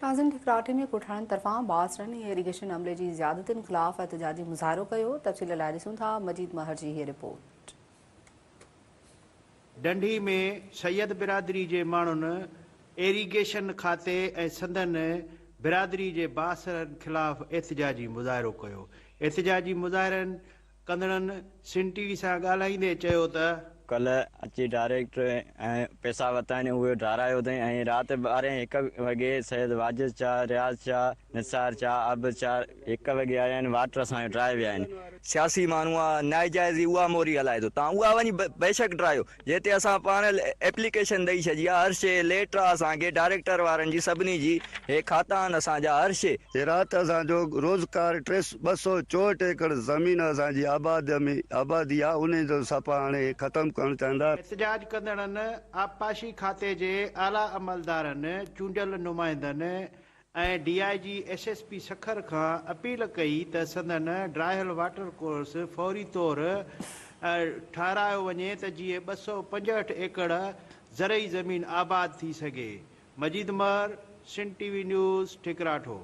ناظرين ٺڪراٺي ۾ ڳوٺاڻن طرفان بااثرن ۽ ايريگيشن عملي جي زيادتين خلاف احتجاجي مظاهرو ڪيو، تفصيل لاء ڏسون ٿا مجيد مهر جي هيء رپورٽ. ڍنڍي ۾ سيد برادري جي ماڻهن ايريگيشن کاتي ۽ سندن برادري جي بااثرن خلاف احتجاجي مظاهرو ڪيو. احتجاجي مظاهرن ڪندڙن سن ٽي وي سان ڳالهائيندي چيو ته. ڪلهه اچي ڊائريڪٽر ۽ پئسا ورتا آهن اهي ڊارايو اٿئين ۽ رات ٻارهين هڪ وڳي سيد واجد شاهه، رياض شاهه، نثار شاهه، عابد شاهه هڪ وڳي آيا آهن واٽر اسان جو ڊرائي ويا آهن. سياسي ماڻهو آ ناجائزي اها موري هلائي ٿو تان اها وڃي بيشڪ ڊرايو جنهن تي اسان پاڻ ايپليڪيشن ڏئي ڇڏي آ هر شي ليٽر آ اسان کي ڊائريڪٽر وارن جي سڀني جي هي کاتا آهن اسان جا هر شي. هي رات اسان جو روزگار ٽي 264 ايڪڙ زمين اسان جي آباد ۾ آبادي آ انهي جو صفا هاڻي هي ختم ڪرڻ چاهيندا. احتجاج ڪندڙن آبپاشي کاتي جي اعليٰ عملدارن، چونڊيل نمائندن ۽ D I G S S P Sukkur کان اپيل ڪئي ته سندن ڊراهيل واٽر ڪورس فوري طور ٺهرايو وڃي ته جيئن 265 ايڪڙ زرعي زمين آباد ٿي سگهي. Majeed Mehar, Sindh T V news, Thikratho.